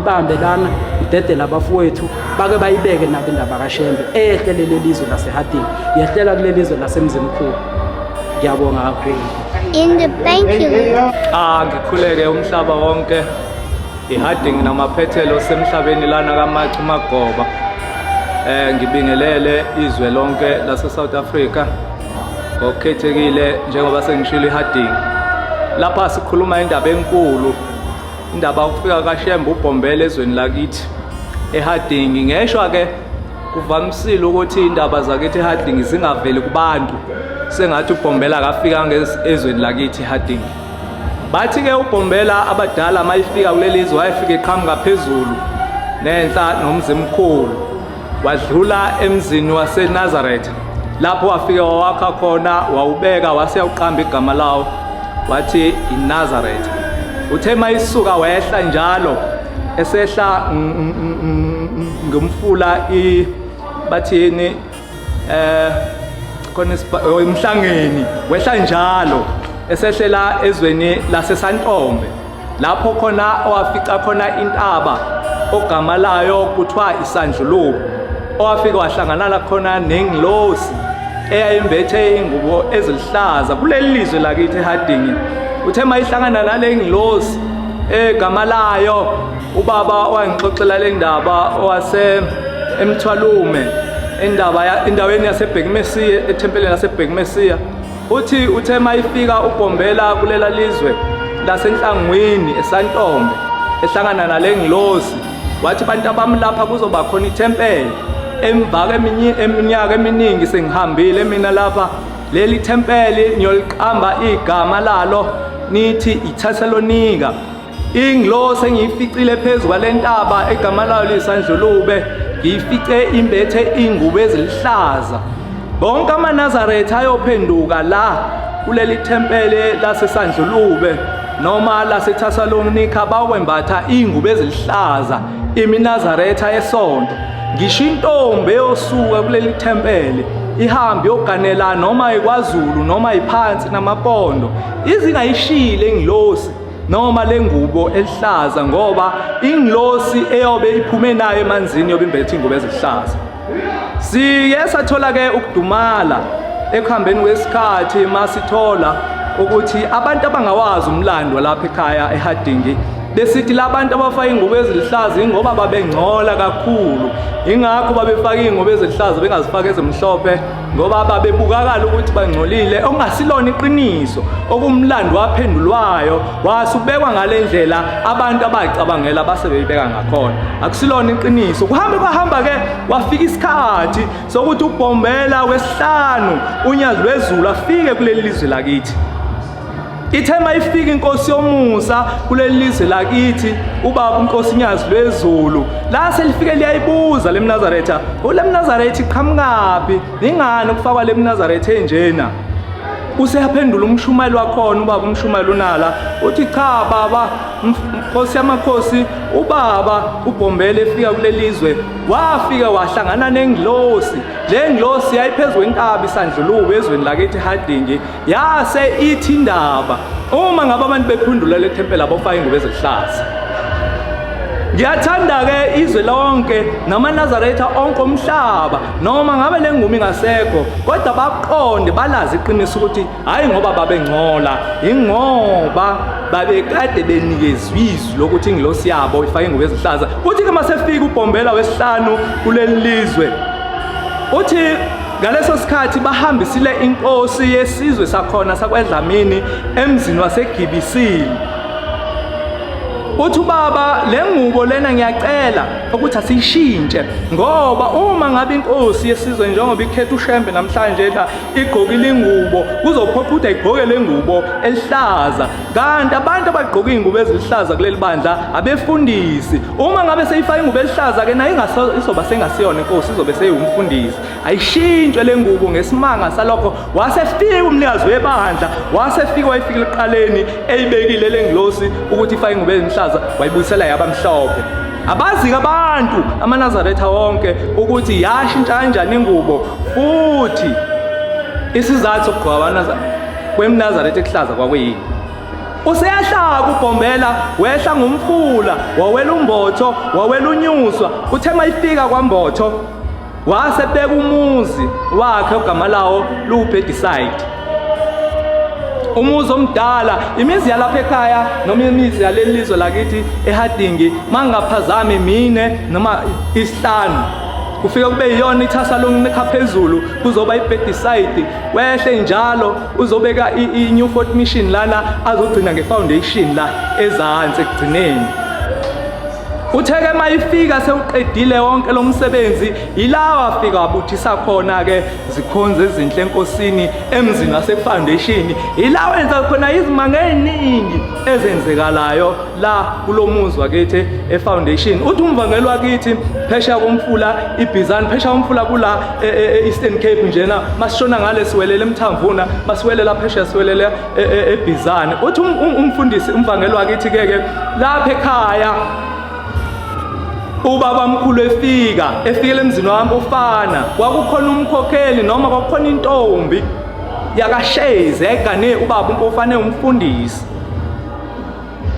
Ngiyibambe lana, ngidedele abafowethu bake bayibeke nabo indaba kaShembe eyehle leli lizwe laseHarding, yehlela kuleli lizwe laseMzimkhulu. Ngiyabonga kakhulu. In the thank you. Ah, ngikhuleke umhlaba wonke, iHarding namaphethelo semhlabeni lana kaMachu Magoba. Ngibingelele izwe lonke lase South Africa, ngokukhethekile njengoba sengishilo iHarding. Lapha sikhuluma indaba enkulu, indaba yokufika kaShembe uBhombela ezweni lakithi eHarding. Ngeshwa ke kuvamisile ukuthi indaba zakithi eHarding zingaveli kubantu, sengathi uBhombela akafikanga ezweni lakithi eHarding. Bathi ke uBhombela abadala mayifika kuleli zwe wayefika eqhamuka phezulu nenhla noMzimkhulu, wadlula emzini waseNazareth lapho wafike wawakha khona, wawubeka wase uqamba igama lawo wathi iNazareth. Uthe mayisuka wehla njalo esehla ngomfula i bathini khona emhlangeni, wehla njalo esehlela ezweni laseSantombe lapho khona owafica khona intaba ogama layo kuthiwa iSandlulubo, owafika wahlangana khona nengilosi eyayimbethe ingubo eziluhlaza kuleli lizwe lakithi eHarding. Uthe mayihlangana nale ngilosi egama layo, ubaba owangixoxela le ndaba owase eMthwalume, indaba endaweni yaseBhekimesiya, ethempeleni laseBhekimesiya, uthi uthe mayifika uBhombela kulela lizwe lasenhlangwini eSantombe ehlangana nale ngilosi, wathi bantu abami lapha kuzoba khona ithempeli. Emva kweminyaka eminingi sengihambile mina lapha, leli thempeli niyoliqamba igama lalo nithi iThessalonika. Ingilosi engiyificile phezu kwale ntaba egama layo liyiSandlulube, ngiyifice imbethe ingubo eziluhlaza. Bonke amaNazaretha ayophenduka la kuleli thempeli laseSandlulube noma laseThessalonika bakwembatha ingubo eziluhlaza, imiNazaretha yesonto. Ngisho intombi eyosuka kuleli thempeli ihambe yoganela noma ikwaZulu noma iphansi namapondo, izingayishile ingilosi noma lengubo elihlaza, ngoba ingilosi eyobe iphume nayo emanzini yobe imbethe ingubo ezihlaza. Siye sathola ke ukudumala ekuhambeni kwesikhathi masithola ukuthi abantu abangawazi umlando lapha ekhaya eHarding besithi labantu abafaka ingubo eziluhlaza ingoba babengcola kakhulu, ingakho babefaka ingubo eziluhlaza bengazifaki ezimhlophe, ngoba babebukakala ukuthi bangcolile, okungasilona iqiniso, okumlando waphendulwayo wasubekwa ngale ndlela abantu abacabangela base beyibeka ngakhona. Akusilona iqiniso. Kuhambe kwahamba ke wafika isikhathi sokuthi uBhombela wesihlanu uNyazi lwezulu afike kuleli lizwe lakithi. Ithe mayifika inkosi yomusa kuleli lizwe lakithi, ubaba uNkosi Nyazi lwezulu, lase lifike liyayibuza lemNazaretha, ulemNazaretha iqhamukaphi, ingani ukufakwa lemNazaretha enjena? Useyaphendula umshumayeli wakhona, ubaba umshumayeli uNala, uthi cha baba Nkosi yamakhosi, ubaba uBhombela efika kulelizwe wafika wahlangana nengilosi. Le ngilosi yayiphezu kwenkabi iSandluluwe ezweni lakithi Harding, yase ithi indaba uma ngabe abantu bephundula le thempeli abofaka ingubo eziluhlaza. Ngiyathanda-ke izwe lonke namaNazaretha onke omhlaba, noma ngabe le ngoma ingasekho, kodwa baqonde balazi iqiniso ukuthi hhayi ngoba babengcola, ingoba babekade benikezwe izwi lokuthi ingilosi yabo ifake ingubo ezihlaza. Kuthi-ke uma sefika uBhombela wesihlanu kuleli lizwe, uthi ngaleso sikhathi bahambisile inkosi yesizwe sakhona sakwaDlamini emzini waseGibisile. Uthi ubaba, le ngubo lena ngiyacela ukuthi asiyishintshe, ngoba uma ngabe inkosi yesizwe njengoba ikhetha uShembe namhlanje la igqokile ingubo, kuzophoqa ukuthi ayigqoke le ngubo elihlaza, kanti abantu abagqoka iy'ngubo eziluhlaza kuleli bandla abefundisi. Uma ngabe seyifaka ingubo elihlaza ke nayo izoba sengasiyona inkosi, izobe seyiwumfundisi. Ayishintshwe le ngubo. Ngesimanga salokho wasefika umnikazi webandla, wasefika wayifikile ekuqaleni eyibekile le ngilosi ukuthi ifake ingubo eziluhlaza, wayibuyisela yaba mhlophe. Abazi-ke abantu amaNazaretha wonke ukuthi yashintsha kanjani ingubo, futhi isizathu sokugqoka kwemNazaretha ekuhlaza kwakuyini. Useyahlaka uBhombela, wehla ngomfula, wawela uMbotho, wawela uNyuswa. Uthe mayifika kwaMbotho wase beka umuzi wakhe ogama lawo luwuBediside. Umuzi omdala, imizi yalapha ekhaya noma imizi yaleli lizwe lakithi eHarding, mangingaphazami mine noma isihlanu, kufike kube yiyona ithasa lokunikha phezulu, kuzoba iBediside, wehle njalo uzobeka i-New Fort Mission lana, azogcina ngefoundation la ezansi ekugcineni. Uthe-ke mayifika sewuqedile wonke lo msebenzi, yilawa afika wabuthisa khona-ke zikhonze ezinhle enkosini emzini wasefoundation, yilawa enza khona izimanga ey'ningi ezenzekalayo la kulo muzi wakithi efoundation. Uthi umvangeli wakithi phesheya komfula iBhizane, phesheya komfula kula e-Eastern Cape njena, masishona ngale siwelele eMthamvuna, masiwelela phesheya siwelele eBhizane. Uthi umfundisi umvangeli wakithi ke lapha ekhaya ubaba mkhulu efika efikele emzini wami ufana, kwakukhona umkhokheli noma kwakukhona intombi yakaShezi yayigane ubaba uMpofane umfundisi.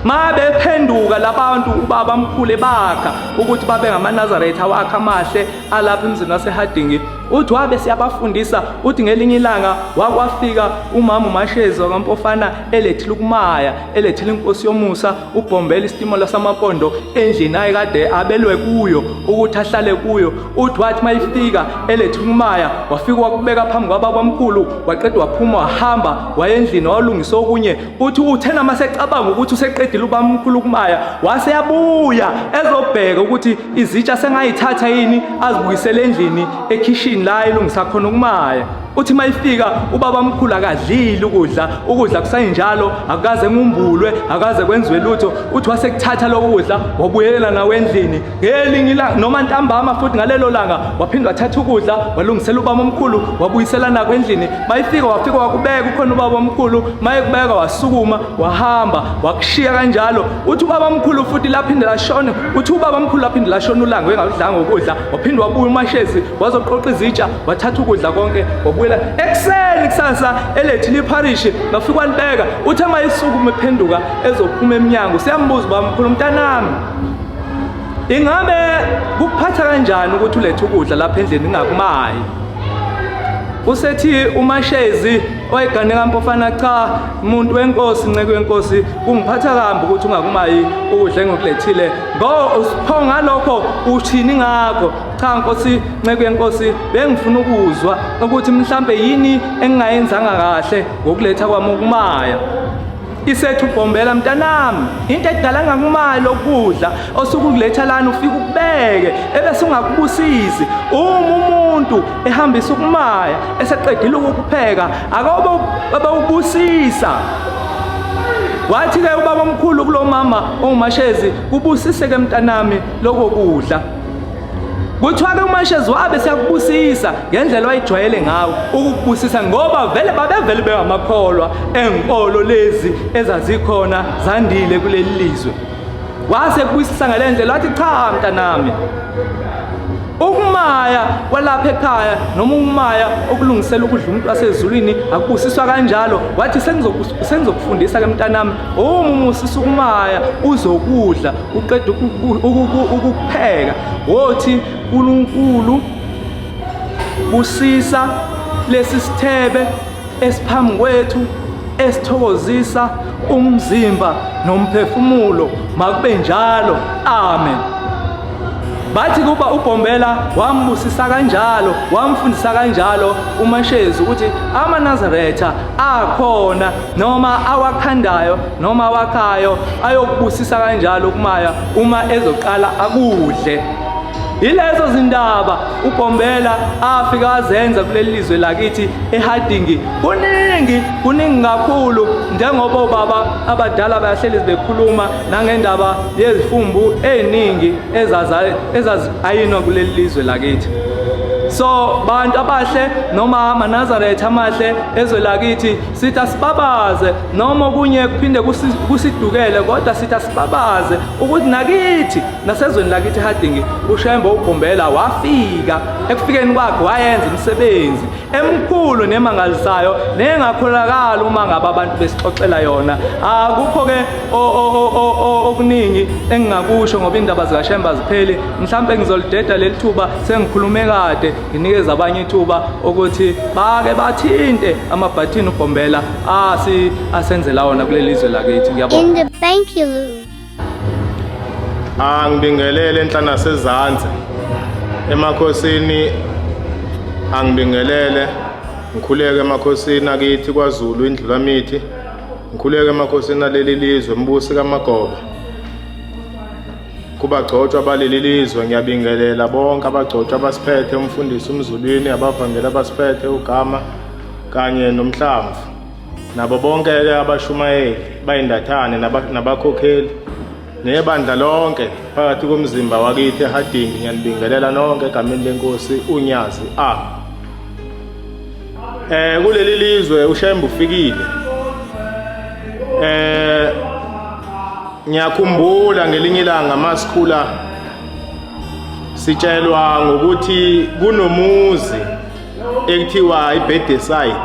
Mabephenduka labantu ubaba mkhulu ebakha ukuthi babe ngamaNazaretha wakhe amahle alapha emzini waseHarding, uthi wabe siyabafundisa. Uthi ngelinye ilanga wakwafika umama uMashezi wakaMpofana elethile ukumaya, elethile inkosi yomusa uBhombela isitimola samapondo endlini ayekade abelwe kuyo ukuthi ahlale kuyo. Uthi wathi mayifika elethile ukumaya, wafika wakubeka phambi kwababa omkhulu, waqeda waphuma wahamba wayendlini walungisa okunye. Uthi uthena masecabanga ukuthi useqedile ubamkhulu kumaya, waseyabuya ezobheka ukuthi izitsha sengayithatha yini azibuyisele endlini ekhishini la elungisa khona ukumaya. Uthi mayifika ubaba mkhulu akadlile ukudla, ukudla kusenjalo, akukaze ngumbulwe, akaze kwenziwe lutho. Uthi wasekuthatha lokudla wabuyelela nawe endlini ngelinye ilanga noma ntambama, futhi ngalelo langa waphinde wathatha ukudla walungisela ubaba omkhulu wabuyisela nako endlini. Mayifika wafika wakubeka ukhona ubaba omkhulu, mayekubeka wasukuma wahamba wakushiya kanjalo. Uthi ubaba omkhulu futhi laphinde lashona, uthi ubaba omkhulu laphinde lashona ulanga engakudlanga ukudla, waphinde wabuya uMashezi wazoqoqa izitsha wathatha ukudla konke wabuyela ekuseni kusasa elethile ipharishi ngafika walibeka. Uthe mayisukuma ephenduka ezophuma emnyango, siyambuza ubaba omkhulu, mntanami, ingabe kuphatha kanjani ukuthi ulethe ukudla lapha endlini ingakumayi? Usethi uMashezi oyigane kaMpofana, cha muntu wenkosi, nceku yenkosi, kungiphatha kambi ukuthi ungakumayi ukudla engikulethile. Pho ngalokho uthini ngakho? Cha nkosi, nceku yenkosi, bengifuna ukuzwa ukuthi mhlambe yini engingayenzanga kahle ngokuletha kwami ukumaya. Isethu Bhombela, mntanami, into edala ngakumali lokudla osuke ukuletha lana ufike ukubeke ebese ungakubusisi. Uma umuntu ehambisa ukumaya eseqedile ukukupheka, akobe abawubusisa. Wathi ke ubaba omkhulu kulomama onguMashezi, kubusise ke mntanami lokho kudla. Kuthiwa ke uMashezi wabe siyakubusisa ngendlela wayijwayele ngawo ukukubusisa, ngoba vele babevele bengamakholwa enkolo lezi ezazikhona zandile kuleli lizwe. Wase kubusisa ngale ndlela, wathi cha mntanami, ukumaya kwalapha ekhaya noma ukumaya okulungisela ukudla umuntu wasezulwini akubusiswa kanjalo. Wathi sengizokufundisa ke mntanami, uma umusisa ukumaya uzokudla uqeda ukukupheka, wothi uNkulunkulu busisa lesi sithebe esiphambi kwethu esithokozisa umzimba nomphefumulo, makube njalo, amen. Bathi kuba uBhombela wambusisa kanjalo, wamfundisa kanjalo uMashezi ukuthi amaNazaretha akhona noma awakhandayo noma awakhayo ayokubusisa kanjalo kumaya uma ezoqala akudle. Yilezo zindaba uBhombela afika azenza kuleli lizwe lakithi eHarding. Kuningi, kuningi kakhulu, njengoba obaba abadala bayahleli bekhuluma nangendaba yezifumbu eziningi ezazayinwa kuleli lizwe lakithi. So bantu abahle noma amaNazaretha amahle ezwe lakithi, sithi asibabaze noma okunye kuphinde kusidukele, kodwa sithi asibabaze ukuthi nakithi nasezweni lakithi Harding uShembe uBhombela wafika Ekufikeni kwakhe wayenza imisebenzi emkhulu nemangalisayo nengakholakala uma ngabe abantu besixoxela yona. Akukho ke okuningi engingakusho ngoba indaba zikaShembe azipheli. Mhlampe ngizolideda leli thuba sengikhulume kade nginikeza abanye ithuba ukuthi bake bathinte amabhathini ubhombela asi asenzela wona kuleli zwe lakithi. Ngiyabonga. In the thank you. Angibingelele enhla nasezansi emakhosini, angibingelele ngikhuleke emakhosini akithi kwaZulu indlulamithi, ngikhuleke emakhosini aleli lizwe mbusi kaMagoba, kubagcotshwa baleli lizwe ngiyabingelela bonke abagcotshwa abasiphethe, umfundisi uMzulwini, abavangeli abasiphethe uGama kanye nomhlamvu, nabo bonke-ke abashumayeli bayindathane nabakhokheli nebandla lonke phakathi komzimba wakithi eHarding. Ngiyanibingelela nonke egameni lenkosi uNyazi a kuleli lizwe uShembe ufikile. Ngiyakhumbula ngelinye ilanga masikhula sitshelwa ngokuthi kunomuzi ekuthiwa iBedeside.